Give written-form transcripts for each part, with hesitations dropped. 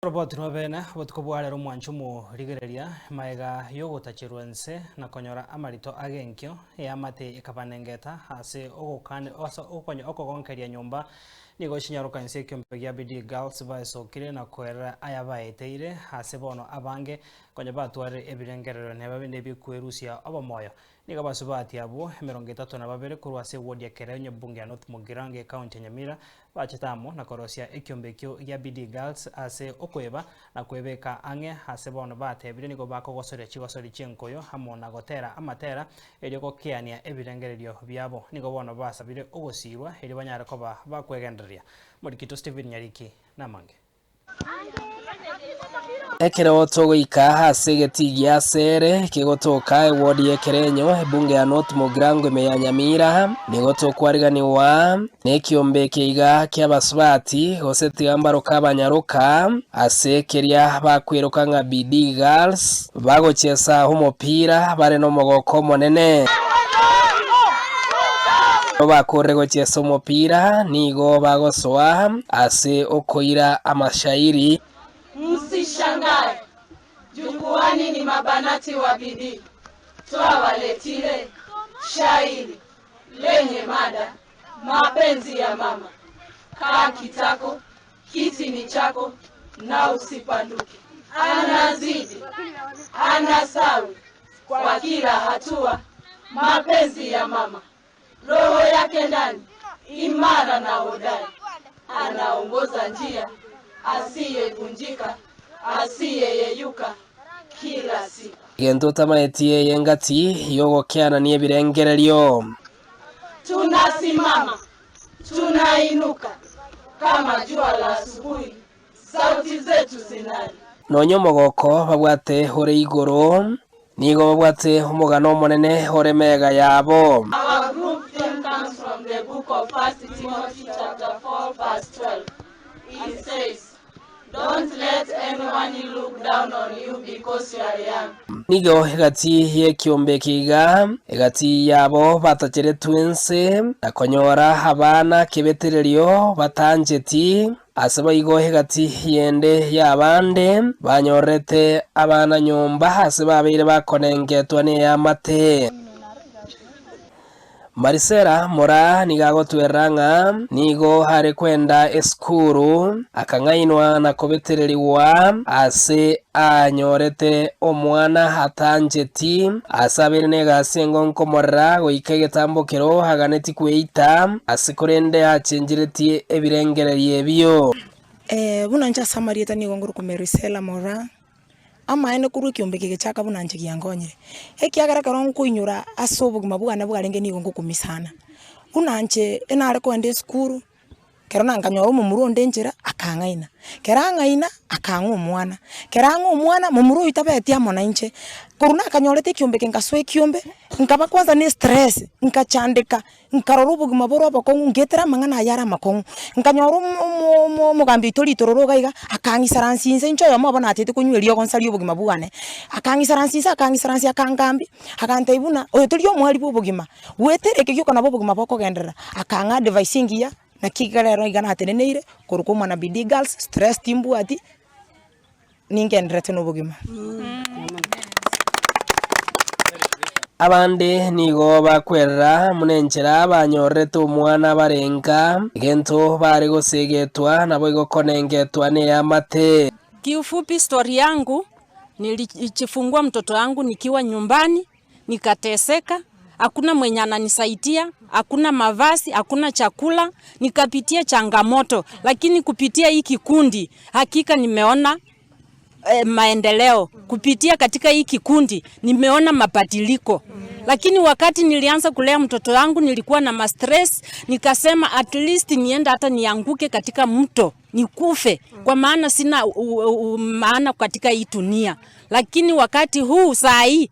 Oroboti rw'abeene, obotuko bwa rero mwanche omorigereria, magega y'ogotacherwa inse na konyora amarito ag'enkio, eamate ekabanengeta ase ogokane ase okonya okogonkeria nyomba. Nigo chinyaroka inse ekiombe gia Bidii Girls baesokire na koerera aya baeteire ase bono abange konya batwarire ebirengererio neba binde bikwerusia obomoyo. Nigo abasubati abwo emerongo etato na babere korwa ase ewodi ya Kereonyo ebunge ya North Mugirango ekaunti ya Nyamira Bachete amo na korosia ekiombe ekio gia Bidii Girls ase okoeba na kwebeka ang'e ase bono batebire nigo bakogosoria chigosori chi'enkoyo amo na gotera amatera erio gokeania ebirengererio biabo. Nigo bono basabire ogosiirwa erio banyare koba bakwegendereria. Morikito Stephen Nyariki namange. Ekero togoika ase egetii gia Sere kegotoka ewodi y'Ekerenyo, ebunge ya North Mugirango ime ya Nyamira, nigo tokwariganigwa nekiombe eke iga ki'abasubati gose tiga mbaroke abanyaroka ase keria bakweroka ng'a Bidii Girls bagochesa omopira bare nomogoko omonene. Ekero bakorire gochesa omopira nigo bagosoa ase okoira amashairi. Msishangae, jukwani ni mabanati wa bidii, twawaletire shairi lenye mada mapenzi ya mama, kaa kitako, kiti ni chako na usipanduke. Anazidi, anasawi kwa kila hatua, mapenzi ya mama, roho yake ndani imara na hodari, anaongoza njia, asiyevunjika, asiyeyeyuka kila siku. Egento otamaeti eye ngati y'ogokeanania ebirengererio. Tunasimama, tunainuka kama jua la asubuhi, sauti zetu zinali. Nonya omogoko babwate ore igoro, nigo babwate omogano omonene ore mega yabo. Our group theme comes from the book of 1 Timothy chapter 4 verse 12. It says, Don't let anyone look down on you because you are young. Nigo egati y'ekiombe eke iga, egati yabo batacheretwe inse, na konyora abana kebetererio batancheti, ase boigo egati yende y'abande banyorete abana nyomba ase babeire bakonengetwa neamate. Marisela Moraa nigo agotwerera ng'a nigo are kwenda esukuru, akang'ainwa na kobetererigwa ase anyorete omwana atancheti, ase abeire negasi engo nkomorera goika egetambokero aganeti kweita, ase korende achencheretie ebirengererio ebio. Buna inche ase amarieta nigo ngorokwa Marisela Moraa. Amaene korwa ekiombe eke gechaka buna inche giankonyire, ekiagera ekero nkoinyora ase obogima bwane bwarenge nigo ngokumia sana. Buna inche enare kogenda esukuru, ekero nankanyora omomura onde nchera akang'aina, ekero ang'aina akang'a omwana, ekero ang'a omwana momura oywo tabeti amo na inche, korwa nakanyorete ekiombe eke nkasoa ekiombe, nkaba kwanza na estress, nkachandeka. Nkarora obogima bore obokong'u, ngetera amang'ana ayio are amakong'u. Nkanyora omo omo omo omogambi oito ritororo iga iga, akang'isaransia inse inche oyomo obo nachete konywa eriogo nsarie obogima bwane. Akang'isaransia inse akang'isaransia akangambia, agantebia buna oyo tori omwari bwa obogima, goetera eke gioka nabo obogima bokogenderera. Akang'a advice engiya, naki iga rero iga nateneneire, korokwa omwana Bidii Girls, stress timbwati. ningendererete nobogima. Abande nigo bakwerera buna enchera banyorerete omwana barenga, egento bare gosegetwa naboigo konengetwa neamate. Kiufupi story yangu nilijifungua mtoto yangu nikiwa nyumbani nikateseka, hakuna mwenye ananisaidia, hakuna mavazi, hakuna chakula, nikapitia changamoto, lakini kupitia hii kikundi hakika nimeona eh, maendeleo. Kupitia katika hii kikundi nimeona mabadiliko. Lakini wakati nilianza kulea mtoto wangu nilikuwa na mastress, nikasema at least nienda hata nianguke katika mto nikufe, kwa maana sina u, u, u, maana katika hii dunia. Lakini wakati huu saa hii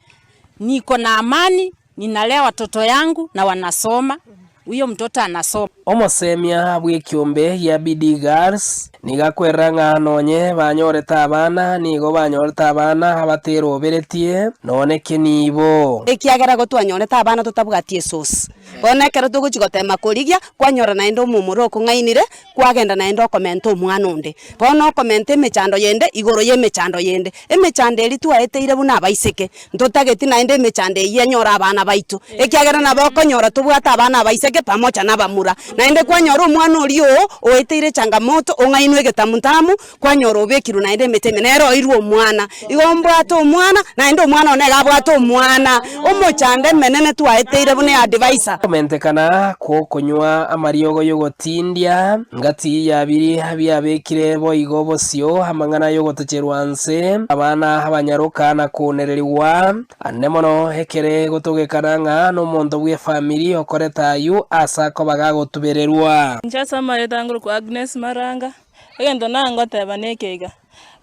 niko na amani, ninalea watoto yangu na wanasoma, huyo mtoto anasoma. Omosemia bw'ekiombe gia Bidii Girls, Nigo akwerera ng'a nonye banyorete abana, nigo banyorete abana abateroberetie nonye kenibo. Ekiagera gotwanyorete abana totabwati esosi. Bono ekero togochia gotema korigia, kwanyora naende omomura okong'ainire, kwagenda naende okomenta omwana onde. Bono okomenta emechando yende igoro y'emechando yende. Emechando eria twaeteire buna abaiseke, ntotageti naende emechando eyio enyore abana baito, ekiagera nabo okonyora tobwate abana abaiseke pamoja na abamura. Naende kwanyora omwana oria oo oeteire echangamoto, ong'ainwe egetamutamu, kwanyora obekirwe naende emete ime, nere oirwe omwana. Igo mbwate omwana, naende omwana one iga abwate omwana. Omochando emenene twaeteire buna eadvisor. Komentekana kw'okonywa amariogo y'ogotindia, ngati ya biria biabekire boigo bosio amang'ana y'ogotocherwa nse, abana abanyaroka na kounererigwa, ande mono ekere gotogekana ng'a nomonto bw'efamiri okorete ayio ase akoba gagotubererwa. Inche ase amaretwa ngorokwa Agnes Maranga, egento nangoteba neke iga,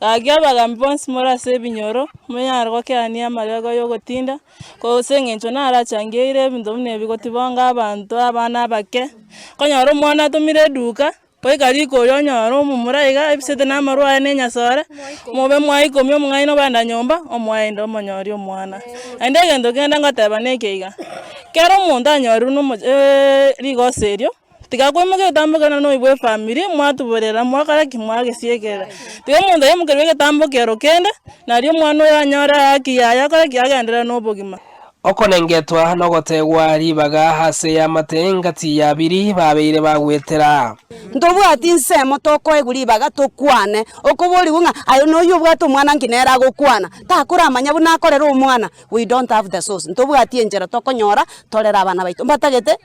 Gaki abagambi bonsi more ase ebinyoro, monyare gokeania amariogo y'ogotinda, gose eng'encho narachangeire ebinto buna ebi gotibonga abanto abana abake, okonyora omwana atomire eduka, goika riko oria onyore omomura iga ebisete na amarwa aye na enyasore, mobe mwaikomia omong'aini obanda nyomba, omoende omonyori omwana. Naende egento kende ngoteba neke iga, kera omonto anyorirwe na omo rigoso erio. Tiga koimoka egetambo kere nonya bwa efamiri, mwatuborera mwakora ki? Mwagesiekerera. Tiga omonto aimokerwe egetambo kero kende, nario omwana oyo anyore ehaki yaye akore ki? Agenderere na obogima. Okonengetwa nogotegwa ribaga ase eamate ngati ya biri babeire bagwetera. Ntobwati nsemo tokoegwa ribaga tokwane, okoborigwa ng'a aye noyio obwate omwana nki nere agokwana, takoramanya buna akorera omwana, we don't have the source, ntobwati enchera tokonyora torere abana baito, mbatagete.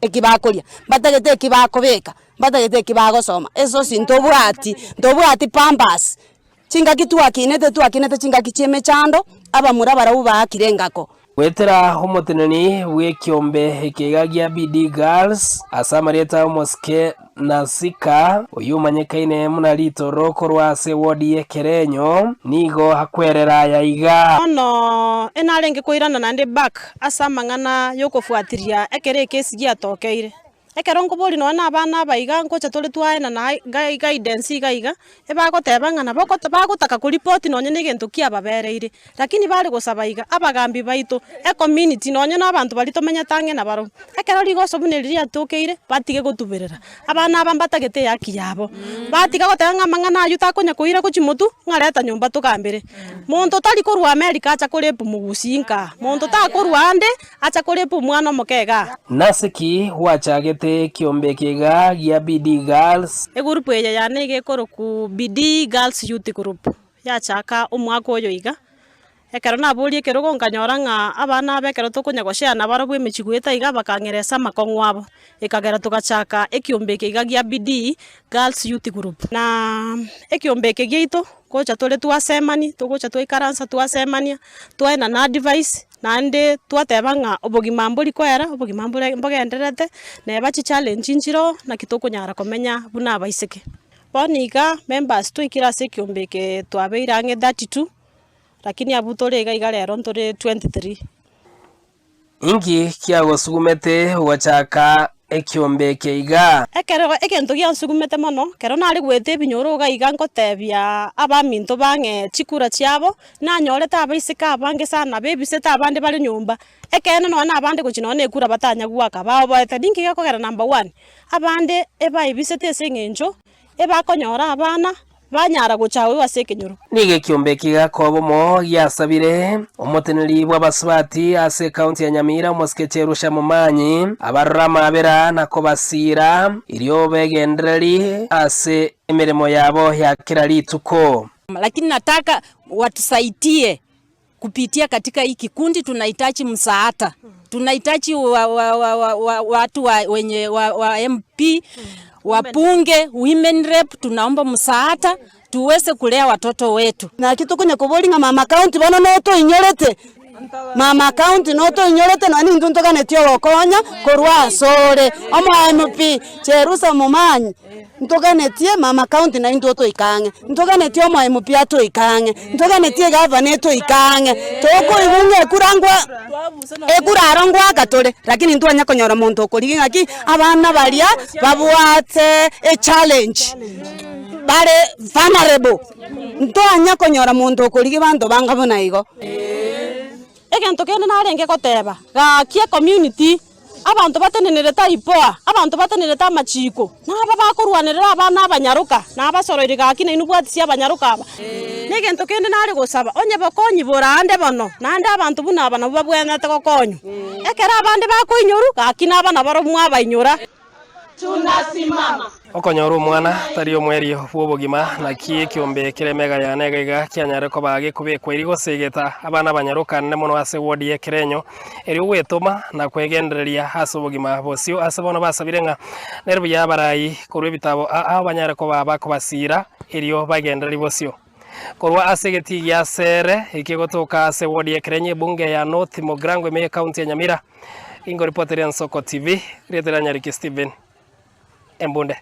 Eki bakoria, mbatagete eki bakobeka, mbatagete eki bagosoma, esosi ntobwati, ntobwati pampers. Chingaki twakinete twakinete chingaki chia emechando, abamura barabwo baakire engako. Goetera omoteneni bw'ekiombe ekeiga gia Bidii Girls ase amarieta Omosike Nasika, oyio omanyekaine buna Ritoro korwa ase ewodi y'Ekerenyo, nigo akwerera aya iga. Bono enarenge koirana naende back ase amang'ana yokofuatiria ekero ekesi giatokeire. Ekero nkoboria nonya na abana aba iga ngocha tore twaenana guidance iga iga, ebagoteba ng'a nabo bagotaka koripoti nonya na egento kiababereire. Lakini bare gosaba iga, abagambi baito, ecommunity nonya na abanto baria tomenyete ang'e nabarobwo, ekero rigoso buna eri riatokeire, batige gotuberera. Abana aba mbatagete ehaki yabo, batiga goteba ng'a amang'ana aywo takonya koira gochia motwe, ng'a reta nyomba togambere. Monto tari korwa America acha korepu mogusii nkaa, monto takorwa ande acha korepu omwana omoke igaa. Nase ki gwachagete ekiombe eke iga gia Bidii Girls? Egurupu eye yane iga ekorokwa Bidii Girls Youth Group. Yachaka omwaka oyo iga, ekero naboria ekerogo nkanyora ng'a abana aba ekero tokonya goshare nabarobwo emechie goeta iga bakang'era ase amakong'u abo, ekagera togachaka ekiombe eke iga gia Bidii Girls Youth Group. Na ekiombe eke giaito, ngocha tore twasemani, togocha twaikaransa twasemania, twaenana advice, naende twateba ng'a obogima mbori koera, obogima mbore mbogendererete, neba chichallenge nchire oo, naki tokonyara komenya buna abaiseke. Bono iga members twaikire ase ekiombe eke twabeire ang'e 32, lakini abwo tore iga iga rero ntore 23. Inki kiagosugumete gochaka ekiombe eke iga? Ekero egento giansugumete mono, ekero nare goeta ebinyoro iga iga ngotebia abaminto bang'e chikura chiabo, nanyorete abaiseke abange sana bebisete abande bare nyomba, ekeene nonya na abande gochia nonya na ekura batanya goaka, baoboete ninki gekogera number one. Abande ebaibisete ase engencho ebakonyora abana banyara gocha agwo ase ekenyoro. Nigo ekiombe eke gekoba omo giasabire omoteneneri bw'abasubati ase ekaunti ya Nyamira omosike Cherusha Momanyi abarore amabera na kobasiira erio begendereri ase emeremo yabo ya kera rituko. Lakini nataka watusaidie Kupitia katika hii kikundi tunahitaji msaada, tunahitaji wa, wa, wa, wa, wa, watu wa, wenye wa, wa MP wabunge, women rep, tunaomba msaada tuweze kulea watoto wetu. Naki tokonya koboria ng'a mama county bono notoinyorete, mama county notoinyorete nonya nintwe ntoganetie ogokonya korwa asore, omo MP Cherusa Momanyi. Ntoganetie mama county naintwe otoike ang'e, ntoganetie omo MP atoike ang'e, ntoganetie egavana etoike ang'e, tokoigwa ng'a ekura ngwa ekura aro ngoaka tore, lakini ntwanya konyora monto okorigia ng'aki, abana baria babwate echallenge ba. Bare vulnerable, ntwanya konyora monto okorigia banto banga buna igo. Egento kende narenge goteba, gaki ecommunity, abanto batenenerete IPOA, abanto batenenerete amachiko, naba bakorwanerera abana abanyaroka, nabasoroire gaki nainwe bwatisia abanyaroka aba. Na egento kende nare gosaba, onye bokonyi bore ande bono, naende abanto buna aba nabwo babwenerete gokonywa. Ekero abande bakoinyorwa, gaki naba nabarobwo mwabainyora. Tunasimama. Okonyora omwana tari omwerio bw'obogima, naki ekiombe kere emega yane iga iga kianyare koba gekobekwa erio gosegeta abana abanyarokanire mono ase ward y'ekerenyo, erio gwetoma na kwegendereria ase obogima bosio. Ase bono basabire ng'a nere buya abarai korwa ebitabo aa banyare koba bakobasiira erio bagendererie bosio. Korwa ase egetii gia Sere ekegotoka ase ward y'ekerenyo ebunge ya North Mugirango ime y'ecounty ya Nyamira, Ingoripoteria Nsoko TV, rieta ria Nyariki Stephen Embunde.